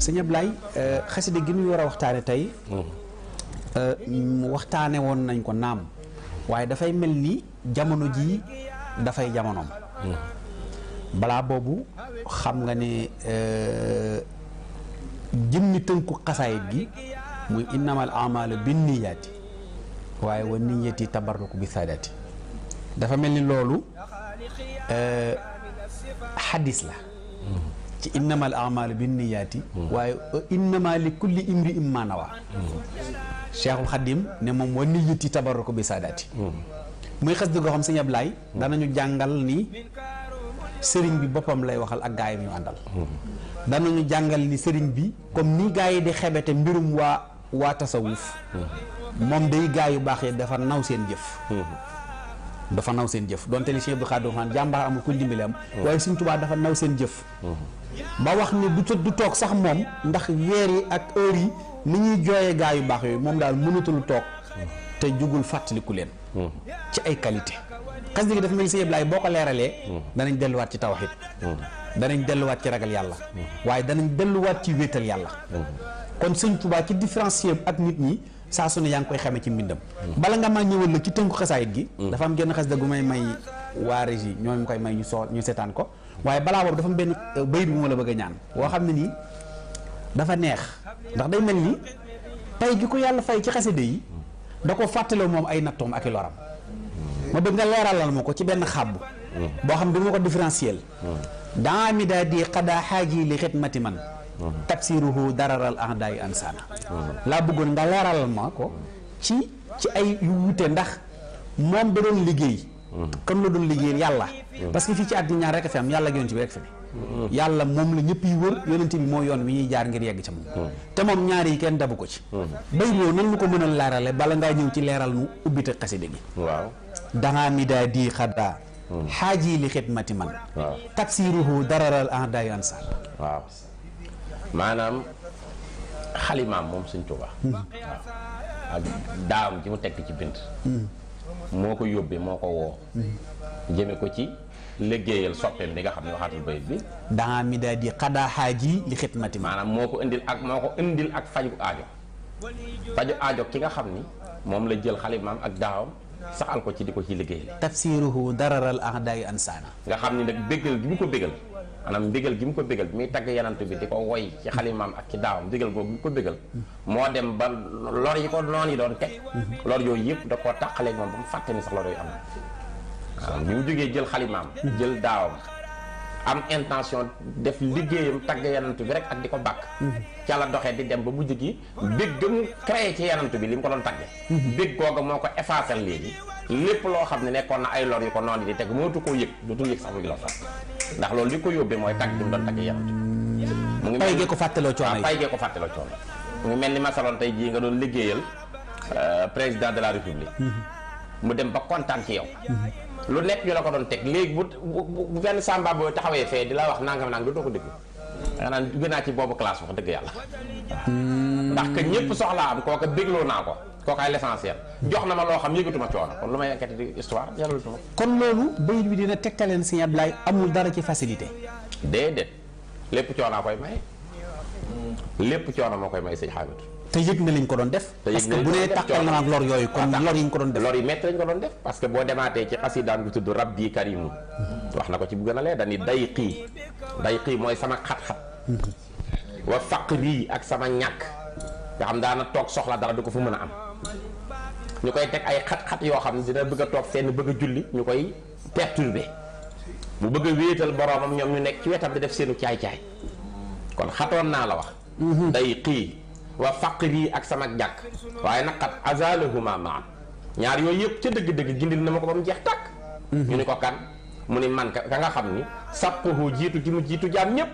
sëñ Ablaye xasida gi ñu war a waxtaane tey waxtaane woon nañ ko naam waaye dafay mel ni jamono jii dafay jamonoom balaa boobu xam nga ne jëmmi tënku xasaayit gi muy innamal amalu binniyaati waaye wa niyati tabarruku bi saadaati dafa mel ni loolu xadis la ci innamal amalu binniyaati waaye innama li kulli imri imma nawa Cheikhul Khadim ne moom wa niyati tabarruku bi saadaati muy xas di goo xam sëñ Ablaay danañu jàngal ni sëriñ bi boppam lay waxal ak gaay yi ñu àndal danañu jàngal ni sëriñ bi comme ni gaay yi di xebete mbirum waa tasawuf moom day gaay yu baax yi dafa naw seen jëf donte li Cheikh Abdou Khadre Xaan jàmbaar amul ku dimbali am waaye Sëriñ Tuubaa dafa naw seen jëf ba wax ni du toog sax moom ndax weer yi ak heure yi ni ñuy jooyee gaay yu baax yooyu moom daal mënatul toog te jugul fàttaliku leen ci ay qualité xas gi dafa mel ni Sëñ Ablaay boo ko leeralee danañ delluwaat ci tawhid danañ delluwaat ci ragal yàlla waaye danañ delluwaat ci wéetal yàlla kon Sëñ Tuubaa ci différencier ak nit ñi saa su ne yaa ngi koy xamee ci mbindam bala nga maa ñëwal la ci tënku xasaayit gi dafa am genn xasida gu may waa régie ñoo mu koy may ñu seetaan ko waaye balaa boobu dafa am benn bayit bu ma la bëgg a ñaan boo xam ne nii dafa neex ndax day mel ni pay gi ko yàlla fay ci xasida yi da ko fàttaloo moom ay nattoom ak i loram ma bëgg nga leeralal ma ko ci benn xàbb boo xam ne dama ko différentiel daa mi daa di xadaa xaaji li xidmati man tafsiruhu dararal ahdaay ansana laa bëggoon nga leeralal ma ko ci ay yu wute ndax moom da doon liggéey kon la doon liggéeyal yàlla parce que fii ci àddina ñaar rek a fi am yàlla ak yonent bi rek fi ne yàlla moom la ñëpp yi wër yonent bi moo yoon wi ñuy jaar ngir yegg ca moom te moom ñaar yi kenn dabu ko ci bay boo nan ñu ko mën a leerale bala ngaa ñëw ci leeral nu ubbite xasida gi waaw dangaa mi daa di xaddaa xaaji li xidmati man tafsiruhu dararal ahdaay ansana waaw maanaam xalimaam moom Sëñ Tuubaa waaw ak daam ji mu tekk ci bind moo ko yóbbee moo ko woo jëme ko ci liggéeyal soppeem bi nga xam ne waxaatul bayit bi daa mi daa di xadaa xaaji li xidmati man maanaam moo ko indil ak faju aajo ki nga xam ni moom la jël xalimaam ak daawam saxal ko ci di ko ci liggéeyal tafsiruhu dararal ahdaay ansana nga xam ni nag bégal gi mu ko bégal maanaam mbégal gi mu ko bégal bi muy tagg yanant bi di ko woy ci xalimaam ak ci daawam bégal boobu mu ko bégal moo dem ba lor yi ko noon yi doon teg lor yooyu yëpp da koo tàqaleeg moom ba mu fàtte ni sax lor yooyu am na waaw bi mu jógee jël xalimaam jël daawam am intention def liggéeyam tagg yanant bi rek ak di ko bàkk ca la doxee di dem ba mujj gi bég ga mu créé ci yanant bi li mu ko doon tagge bég googa moo ko effacé léegi lépp loo xam ne nekkoon na ay lor yu ko noon yi di teg mootu koo yëg dootul yëg sax muy lor sax ndax loolu li ko yóbbee mooy tagg bi mu doon tagg yanant mu ngi pay gee ko fàttaloo coono yi pay gee ko fàttaloo coono mu ngi mel ni masaloon tey jii nga doon liggéeyal président de la république mu dem ba kontaan ci yow lu nekk ñu la ko doon teg léegi bu benn samba booy taxawee fee di la wax nangam nangam doo ko déglu da nga naan gën naa ci boobu classe wax dëgg yàlla ndax que ñëpp soxlaa am kooka bégloo naa ko kookaay l'essentiel jox na ma loo xam yëgatuma coono kon lu may enquête di histoire yàllatuma kon loolu bayit bi dina tegtaleen Sëñ Ablaay amul dara ci facilité déedéet lépp coonaa koy may lépp coono moo koy may sëñ Xaamid te yëg na lañ ko doon def parce que bu nee tàqal na ak lor yooyu kon lor yi ñu ko doon def lor yi métti lañ ko doon def parce que boo demaatee ci xasidaan bi tudd rabbi karimu wax na ko ci bu gën a lee dani day xii mooy sama xat-xat wa faqri ak sama ñàkk nga xam daana toog soxla dara du ko fa mën a am ñu koy teg ay xat-xat yoo xam ne dina bëgg a toog fenn bëgg a julli ñu koy perturber bu bëgg a wéetal boroomam ñoom ñu nekk ci wetam di def seenu caay-caay kon xatoon naa la wax day xii wa faqri ak sama jàkk waaye nag xat azalahuma maan ñaar yooyu yëpp ca dëgg-dëgg gindil na ma ko ba mu jeex tàkk ñu ni ko kan mu ni man ka nga xam ni sàppahu jiitu gi mu jiitu jaam ñëpp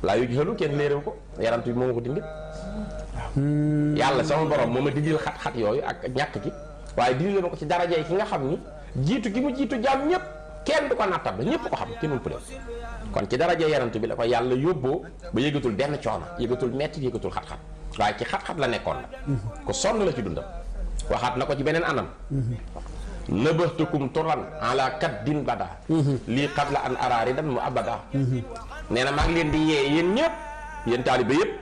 laa yu gisalu kenn léeréw ko yaram bi moo ma ko dindi yàlla sama borom moo ma dindil xat-xat yooyu ak ñàkk gi waaye dindil ma ko ci darajey ki nga xam ni jiitu gi mu jiitu jaam ñëpp kenn du ko nattab la ñëpp ko xam kenn mënu ko kon ci darajey yaram bi la ko yàlla yóbboo ba yëgatul benn coono yëgatul metti yëgatul xat-xat waaye ci xat-xat la nekkoon la ko sonn la ci dundam waxaat na ko ci beneen anam nëbëxtukum turan ala kat din bada lii qabla an araari dan mu abada nee na maa ngi leen di yee yéen ñëpp yéen taalibe yëpp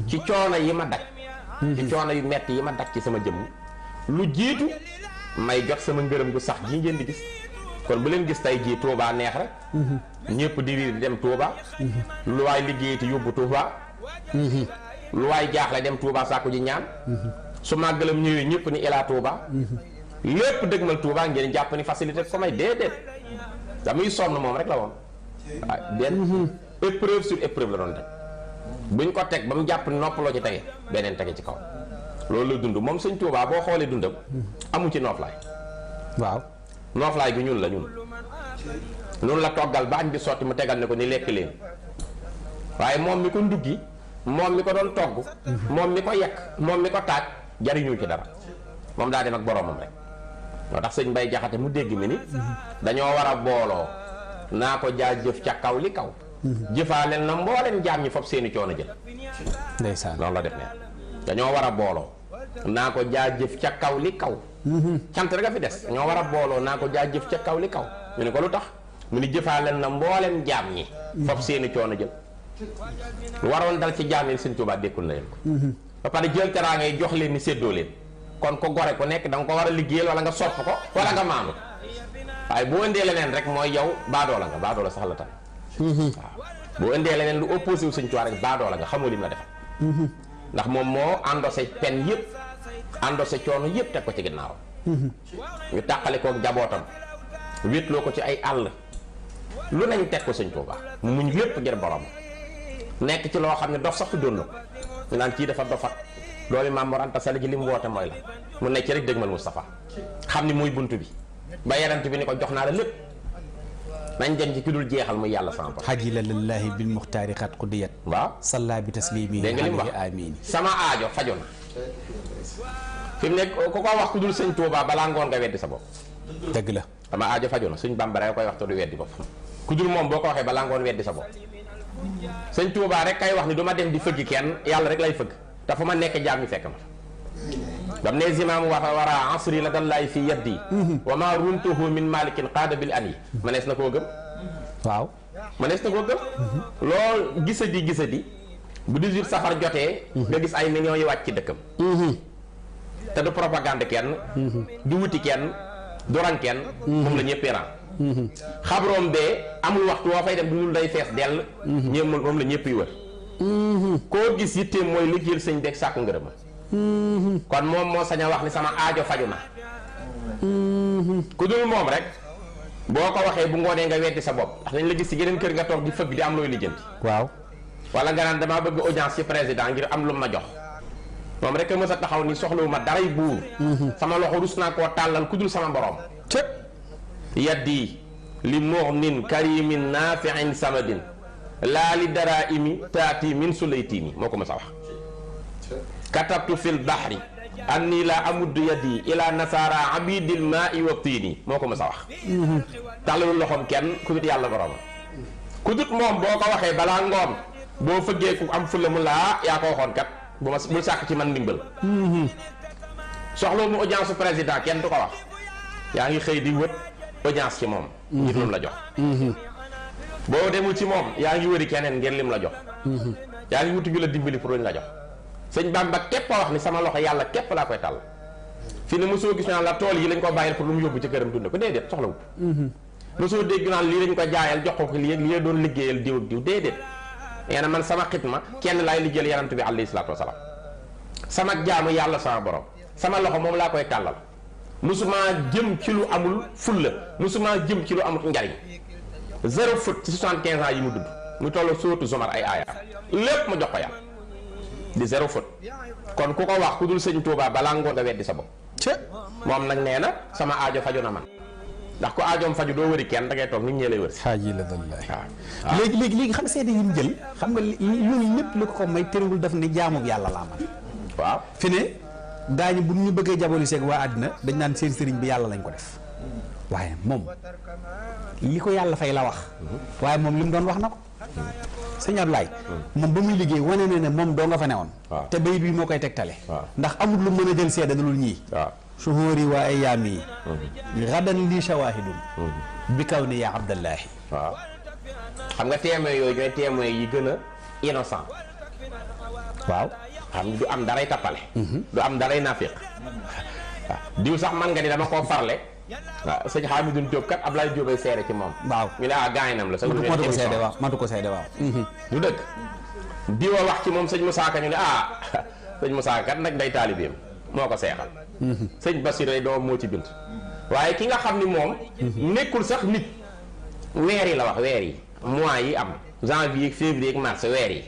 ci coono yi ma daj ci coono yu metti yi ma daj ci sama jëmm lu jiitu may jot sama ngërëm gu sax ji ngeen di gis kon bu leen gis tey jii Touba neex rek ñëpp di riir dem Touba lu waay liggéey te yóbbu Touba lu waay jaaxle dem Touba sàkku ji ñaan su màggalam ñëwee ñëpp ni ilaa Touba lépp dëgmal Touba ngeen jàpp ni facilité ko may déedéet damuy sonn moom rek la woon waaw benn épreuve sur épreuve la doon teg buñ ko teg ba mu jàpp ni noppaloo ci tege beneen tege ci kaw loolu la dund moom sëñ Touba boo xoolee dundam amu ci nooflaay waaw nooflaay bi ñun la ñun la toggal ba añ bi sotti mu tegal ne ko ni lekk leen waaye moom mi ko nduggi moom mi ko doon togg moom mi ko yekk moom mi ko taaj jariñu ci dara moom daa dem ak boroomam rek moo tax sëñ Mbay Jaxate mu dégg mi ni dañoo war a booloo naa ko jaajëf ca kaw li kaw jëfaaleel na mbooleen jaam ñi foofu seeni coono jël ndeysaan loolu la def ne dañoo war a booloo naa ko jaajëf ca kaw li kaw cant rek a fi des ñoo war a booloo naa ko jaajëf ca kaw li kaw ñu ne ko lu tax mu ni jëfaaleel na mbooleen jaam ñi foofu seeni coono jël waroon dal ci jaam yi sëñ Tuubaa dékkul na leen ko ba pare jël teraanga yi jox leen ni séddoo leen kon ko gore ku nekk da nga ko war a liggéeyal wala nga sopp ko wala nga maandu waaye boo indee leneen rek mooy yow baadoola nga baadoola sax la tam waaw boo indee leneen lu opposé wu sëñ Tuubaa rek baadoola nga xamoo lim la defal ndax moom moo endossé pen yëpp endossé coono yëpp teg ko ci ginnaaw ñu tàqale kook jabootam wéetloo ko ci ay àll lu nañ teg ko sëñ Tuubaa muñ lépp ngir borom nekk ci loo xam ne dof sax fi doon na ko ñu naan kii dafa dofat doomi Maam Mor Anta Sali ji li mu woote mooy la mu nekk ci rek dëgmal Moustapha xam ni mooy bunt bi ba yerant bi ni ko jox naa la lépp nañ dem ci ki dul jeexal muy yàlla sama borom xajila lillahi bil muxtaari xat qudiyat waaw salla bi taslimi dégg nga li mu wax amin sama aajo fajo na fi mu nekk ku ko wax ku dul sëñ Tuubaa balaa ngoon nga weddi sa bopp dëgg la sama aajo fajo na suñ Bàmba rek koy wax te du weddi boppam ku dul moom boo ko waxee balaa ngoon weddi sa bopp sëñ Tuubaa rek kay wax ni du ma dem di fëggi kenn yàlla rek lay fëgg te fu ma nekk jaam ñi fekk ma dam ne zimaamu wax war a asri la dallaay fi yaddi wa ma runtuhu min malikin qaada bil an yi manees na koo gëm waaw manees na koo gëm loolu gisadi bu 18 safar jotee nga gis ay millions yi wàcc ci dëkkam te du propagande kenn du wuti kenn du ran kenn moom la ñëpp ran xabroom bee amul waxtu woo fay dem du dul day fees dell ñëpp moom la ñëpp yi wër koo gis yitteem mooy liggéeyal sëñ beeg sàkku ngërëma kon moom moo sañ a wax ni sama aajo faju na ku dul moom rek boo ko waxee bu ngoonee nga weddi sa bopp ndax dañ la gis ci geneen kër nga toog di fëgg di am looy lijjanti waaw wala nga naan damaa bëgg audience ci président ngir am lu ma jox moom rek a mës a taxaw ni soxlawu ma daray buur sama loxo rus naa koo tàllal ku dul sama borom yaddi li mu'min karimin nafi'in samadin laa li dara imi taati min sulaytini moo ko mës a wax katabtu fil bahri anni la amuddu yaddi ila nasara abidil ma'i wa tiini moo ko mës a wax tàllalul loxoom kenn ku dut yàlla borom ku dut moom boo ko waxee balaa ngoon boo fëggee ku am fulla mu laa yaa ko waxoon kat bul sàkk ci man ndimbal soxla mu audience président kenn du ko wax yaa ngi xëy di wët audience ci moom ngir lim la jox boo demul ci moom yaa ngi wëri keneen ngir lim la jox yaa ngi wuti ñu la dimbali pour luñ la jox sëñ Bamba képp a wax ni sama loxo yàlla képp laa koy tàll fi ne mosoo gis naan la tool yi lañ ko bàyyil pour lu mu yóbbu ci këram dunde ko déedéet soxlawut mosoo dégg naan lii lañ ko jaayal jox ko lii lii doon liggéeyal diw ak diw déedéet nee na man sama xitma kenn laay liggéeyal yarantu bi alayhi salaatu wasalaam sama jaamu yàlla sama borom sama loxo moom laa koy tàllal musuma jëm ci lu amul fulla musuma jëm ci lu amul njariñ zéro faute ci 75 ans yi mu dund mu toll sóotu Zumar ay aaya lépp ma jox ko yàlla di zéro faute kon ku ko wax ku dul sëñ Tuubaa balaa ngoon nga weddi sa bopp moom nag nee na sama aajo faju na man ndax ko aajoom faju doo wëri kenn da ngay toog nit ñee lay wër si xaaji la wallahi léegi xam seede yi mu jël xam nga loolu lépp lu ko may terewul daf ne jaamu yàlla laa man waaw fi ne gaañu bu ñu bëggee jaboli seeg waa àddina dañ naan seen sëriñ bi yàlla lañ ko def waaye moom li ko yàlla fay la wax waaye moom li mu doon wax na ko sëñ Ablaye moom ba muy liggéey wane na ne moom doo nga fa newoon te bayit bi moo koy tegtale ndax amul lu mën a jël seede dalul ñii suhóori waa ay yaam yi gadan lii shawahidun bi kaw ni yaa abdallahi waaw xam nga témoin yooyu ñooy témoin yi gën a innocent waaw xam ni du am daray tappale du am daray nafiq waaw diw sax man nga ni dama koo farle waaw sëñ Hamidou Diop kat Ablaye Diop ay seere ci moom waaw ñu ne gaañinam la matu ko seede waaw matu ko seede waaw du dëgg diwa wax ci moom sëñ Moussa Ka ñu ne sëñ Moussa kat nag day taalibeem moo ko seexal sëñ Bassirou ay doom moo ci bind waaye ki nga xam ni moom nekkul sax nit weer yi la wax weer yi mois yi am janvier février ak mars weer yi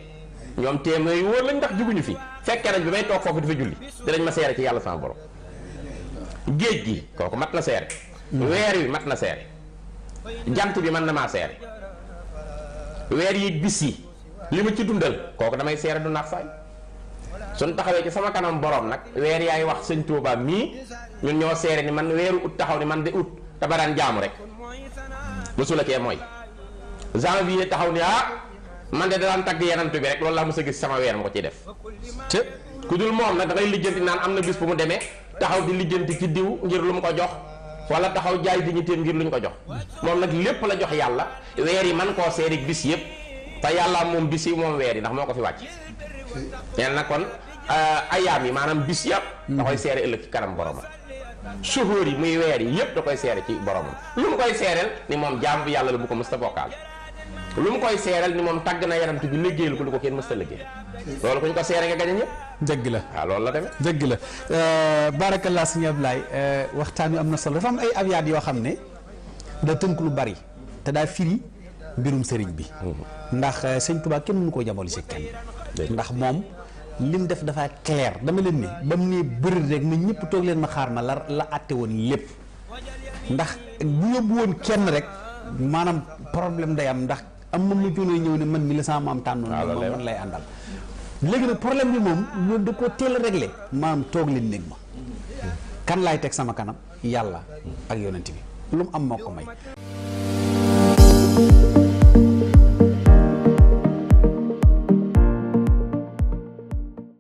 ñoom téeméer yu wóor lañ ndax juguñu fi fekkee nañ bi may toog foofu dafa julli dinañ ma seere ci yàlla sama borom géej gi kooku mat na seere weer wi mat na seere jant bi mën na maa seere weer yi bis yi li ma ci dundal kooku damay seere du nax saay suñ taxawee ci sama kanam borom nag weer yaay wax sëñ Touba mii ñun ñoo seere ni man weeru ut taxaw ni man de ut te ba daan jaamu rek mësula kee mooy janvier taxaw ni man de daan tagg yenant bi rek loolu laa mës a gis sama weer ma ko ciy def te ku dul moom nag da ngay lijjanti naan am na bis bu mu demee taxaw di lijjanti ci diw ngir lu mu ko jox wala taxaw jaay dignitéem ngir lu ñu ko jox moom nag lépp la jox yàlla weer yi man koo seeri bis yëpp te yàlla moom bis yi moom weer yi ndax moo ko fi wàcc neen nag kon ayaam yi maanaam bis yëpp da koy seere ëllëg ci kanam boromam suhóor yi muy weer yi yëpp da koy seere ci boromam lu mu koy seereel ni moom jaam bi yàlla la bu ko mës ta bokkaal lu mu koy seereel ni moom tagg na yaramtu bi liggéeyal ko lu ko kenn mës ta liggéey loolu ku ñu ko seere nga gañ a ñëpp dëgg la waaw loolu la demee dëgg la barakallah sëñ Ablaye waxtaan wi am na solo dafa am ay abyaat yoo xam ne da tënk lu bari te daa firi mbirum sëriñ bi ndax sëñ Tuubaa kenn mënu koo jamoli si kenn ndax moom lim def dafa clair dama leen ni ba mu ne bëri rek na ñëpp toog leen ma xaar ma la àtte woon lépp ndax bu yóbbu woon kenn rek maanaam problème day am ndax am na mu joonee ñëw ne man mi la sama maam tànnoon man lay àndal léegi nag problème bi moom loolu da koo teel a réglé maanaam toog leen néeg ma kan laay teg sama kanam yàlla ak yonent bi lu mu am moo ko may